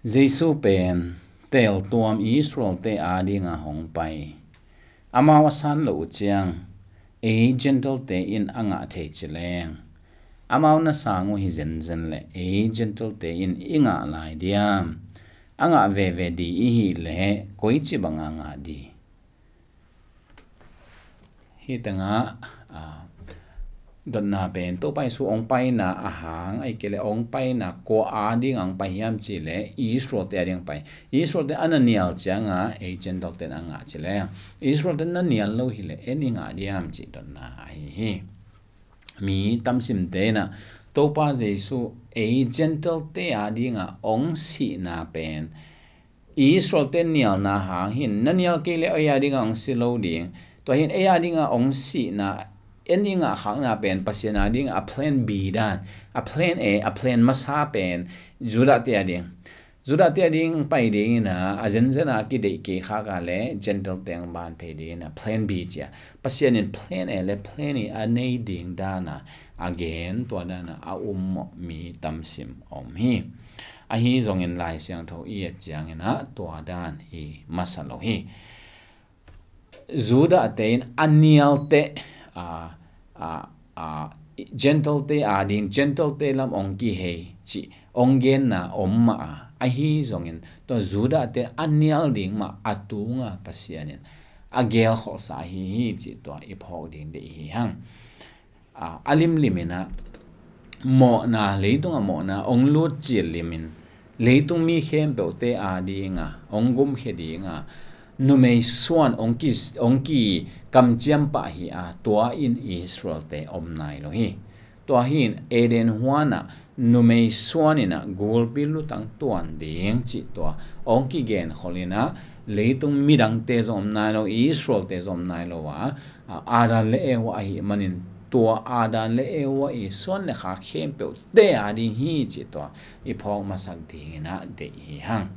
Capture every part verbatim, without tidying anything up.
Jesu pen teeltuam Israel-te adinga hong pai. Amau a san loh uh ciang ei Gentile-te in a ngah thei ci leng, amau na sang uh hi zenzen leh ei Gentile-te in i ngah lai diam? A ngah veve di i hih leh koici banga ngah di? Hih tengah, ah, dotna pen Topa Jesu hong paina a hang, ahih kei leh hong paina kua adinga hong pai hiam cih leh Israel-te adinga hong pai. Israel-te a na nial cianga ei Gentile-te in a ngah ci leng, Israel-te na nial lo hi leh en i ngah diam cih dotna ahi hi. Mi tamsimte in ah Topa Jesu ei Gentile-te adinga hong sihna pen Israel-te nialna hang hi-in, na nial kei leh ei adinga hong si lo ding. Tua hi-in ei adinga hong sihna, en i ngah khakna pen Pasian adinga a plan B dan, a plan A, a plan masa pen Judah-te ading. Judah-te ading pai dingin ah, a zenzen a kideih kei khak a leh Gentile-te hong ban phei dingin ah plan B ci-a, Pasian in plan A leh plan A a nei ding dana a gen, tua dana a ummawh mi tamsim om hi. Ahi zongin Lai Siangtho i et ciangin ah tua dan hi masa lo hi. Judah-te in a nial teh, a, a, a, Gentile-te ading, Gentile-te lam hong kihei cih hong genna om mah a, ahi zongin tua Judah-te a nial ding mah a tunga Pasian in a gelkholhsa ahi hi cih tua i phawk ding deih hi hang. A, a limlim in ah mawhna, leitungah mawhna hong lut cil limin, leitung mi khempeuhte adinga hong gumkhia dinga numei suan hong ki, hong kikamciam pah hi a, tua in Israel-te om nai lo hi. Tua hi-in Eden huanah numei suan in ah gulpi lutang tuan ding cih tua hong kigenkholh in ah, leitung midangte zong om nai lo, Israel-te zong om nai lo a, a, Adam le Eva ahih manin, tua Adam le Eva i suan le khak khempeuhte ading hi cih tua i phawk masak dingin ah deih hi hang.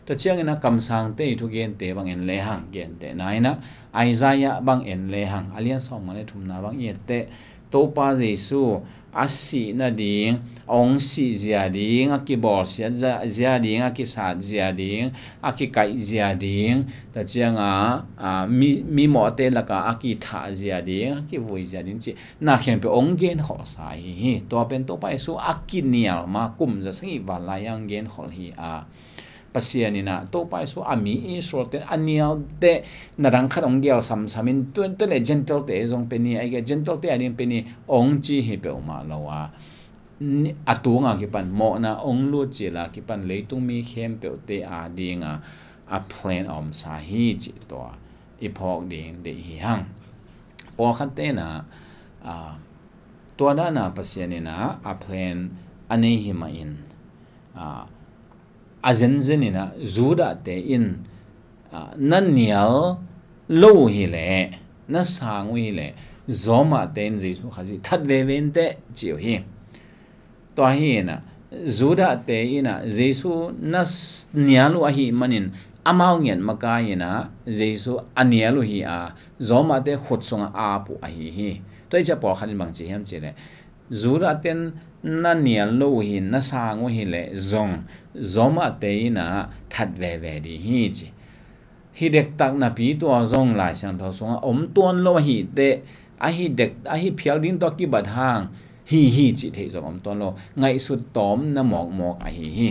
Tua ciangin ah kamsangte i thugente bang en lehang, gentehna in ah Isaiah bang en lehang, a lian sawmnga le thumna bang i et teh, Topa Jesu a sih nading, hong sih zia ding, a kibawlsiat zia, zia ding, a kisat zia ding, a kikaih zia ding, tua cianga, a, mi, mimawhte laka a kithah zia ding, a kivui zia ding cih na khempeuh hong genkholhsa ahi hi. Tua pen Topa Jesu a kinial ma kum za sagih val lai-a hong genkholh hi a, Pasian in ah Topa Jesu a mi Israel-te a nial teh, na dang khat hong gel samsam in, tua, tua leh Gentile-te zong pen hi, ahih kei leh Gentile-te ading pen hi hong ci hi peuhmah lo a, ni, a tunga kipan, mawhna hong lut cila kipan leitung mi khempeuhte adinga a plan a omsa hi cih tua i phawk ding deih hi hang. Pawlkhatte in ah, a, tua dana Pasian in ah a plan a nei hi mahin, a, a zenzen in ah Judah-te in, a, na nial lo uh hi leh, na sang uh hi leh, Rome-te in Jesu Khazih that veve in teh ci uh hi. Tua hi in ah Judah-te in ah Jesu na s-, nial uh ahih manin, amau ngiat makai in ah Jesu a nial uh hi a, Rome-te khut sungah a ap uh ahi hi. Tua hi ciah pawlkhat in bang ci hiam cih leh, Judah-te in na nial lo uh hi, na sang uh hi leh zong Rome-te in ah that veve ding hi ci. Hi dektak napi tua zong Lai Siangtho sungah om tuan lo ahih teh, ahi dek, ahi phial ding tawh kibat hang hi hi cih theih zong om tuan lo, ngaihsut tawmna mawkmawk ahi hi.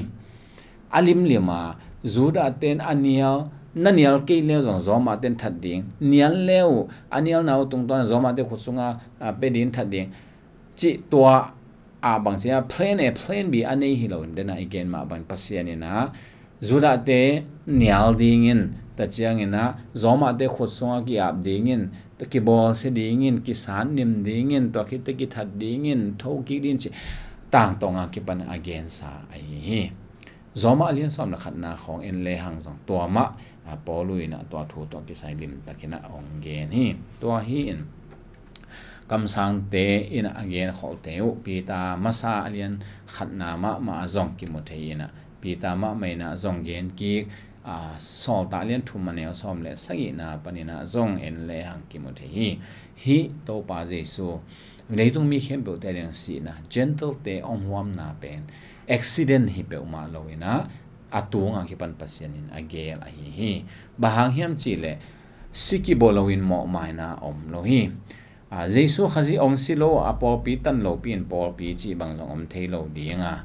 A limlim a Judah-te in a nial, na nial kei leh zong Rome-te in that ding, nial leh uh a nialna uh tungtawn Rome-te khut sungah, a, pia ding, that ding cih tua, a, bang ci a, plan A, plan B a nei hi loin, dena i gen mah bangin Pasian in ah Judah-te nial dingin, tua ciangin ah Rome-te khut sungah ki-ap dingin, kibawlsia dingin, kisat nim dingin, tua khit teh kithat dingin, thokik dingin cih tangtawnga kipan a gensa ahi hi. Rome a lian sawm le khatna khawng en lehang zong tua mah, a, Paulu in ah tua thu tawh kisai limtakin ah hong gen hi. Tua hi in kamsangte in ah a genkholhte uh Peter masa a lian khatna mahmah ah zong kimu thei in ah, Peter mahmah in ah zong gen kik, a, Sawltak lian thum a neu sawm le sagihna panin ah zong en lehang kimu thei hi. Hih Topa Jesu leitung mi khempeuhte ading sihna, Gentile-te hong huamna pen accident hi peuhmah lo in ah, a tunga kipan Pasian in a gel ahi hi. Bang hang hiam cihleh si kibawl loin mawhmaina om lo hi. Jesu Khazih hong si lo a pawlpi tan lopi in pawlpi cih bang zong om thei lo ding a,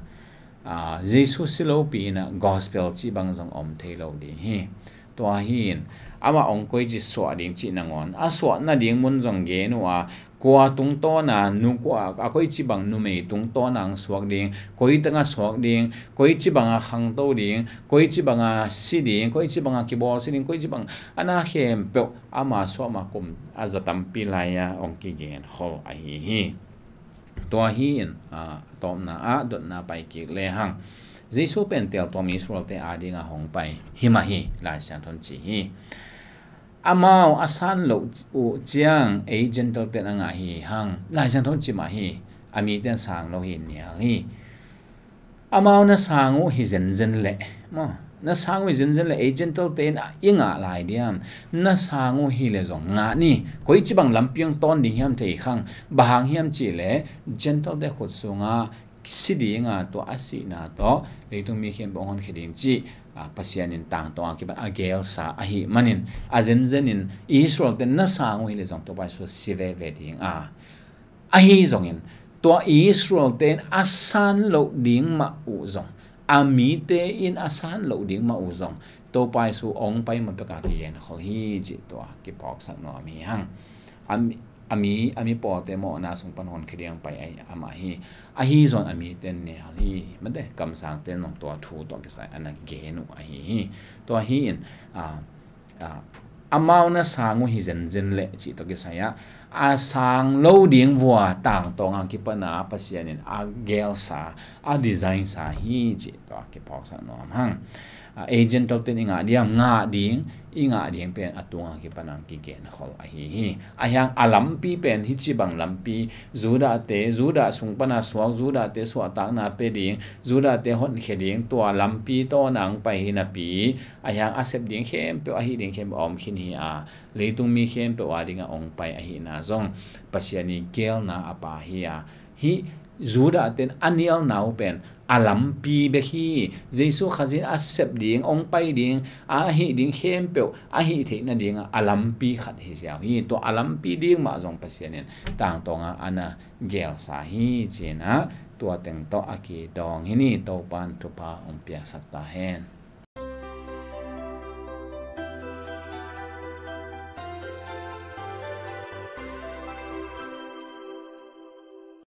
Jesu si lopi in ah gospel cih bang zong om thei lo ding hi. Tua hi in amah hong koici suah ding cih nangawn a suah nading mun zong gen uh a, kua tungtawna, nu kua, a koici bang numei tungtawna hong suak ding, koi tengah suak ding, koici banga khangto ding, koici banga si ding, koici banga kibawlsia ding, koici bang a na khempeuh ama suah ma kum a za tampi lai-a hong kigen khol ahi hi. Tua hi in a tawpna ah dotna pai kik lehang, Jesu pen teltuam Israelte adinga hong pai hi mah hi, Lai Siangtho in ci hi. Amau a san loh uh ciang ei Gentile ten a ngah hi hang, Lai Siangtho in ci mah hi. A mite in sang lo hi, nial hi. Amau na sang uh hi zenzen leh, maw, na sang uh hi zenzen leh ei Gentile te in i ngah lai diam? Na sang uh hi leh zong ngah ni. Koici bang lampi hong tawn ding hiam thei khang, bang hang hiam cihleh Gentile te khut sungah si dinga, tua a sihna tawh leitung mi khempeuh hong honkhia ding cih Pasian in tangtawnga kipan a gelsa ahih manin a zenzen in Israelte na sang uh hi leh zong Topa Jesu si veve ding a, ahi zongin tua Israelte in a san loh ding mah uh zong, a mite in a san loh ding mah uh zong Topa Jesu hong pai ma peka kigen khol hi cih tua kiphawksak nuam hi hang. A mi, a mi, a mi pawlte mawhna sung pan honkhia ding pai ahi amah hi. Ahi zong a mite in nial hi. Mate kamsangte in zong tua thu tawh kisai a na gen uh ahi hi. Tua hi in a, a, amau na sang uh hi zenzen leh cih tawh kisai ah a sang lo ding vua tangtawnga kipana Pasian in a gelsa, a design sa hi cih tua kiphawksak nuam hang. A, ei Gentile ten i ngah diam? Ngah ding. I ngah ding pen a tunga kipana kigen khol ahi hi. Ahi hang a lampi pen hih ci bang lampi, Judah te, Judah sung pana suak, Judah te suahtakna pe ding, Judah te honkhia ding, tua lampi tawna hong pai hi napi, ahi hang a sep ding khempeuh, a hih ding khempeuh a om khin hi a, leitung mi khempeuh a dinga hong pai ahihna zong Pasian i gelna a pa hi a, hih Judah ten a nialna uh pen a lampi bek hi. Jesu Khazih in a sep ding, hong pai ding, a hih ding khempeuh a hih theih nadinga a lampi khat hi ziau hi. Tua a lampi ding mah zong Pasian in tangtawnga a na gelsa hi ci-in ah tua teng tawh a kidawng hi ni. Topa in thupha hong piaksak ta hen.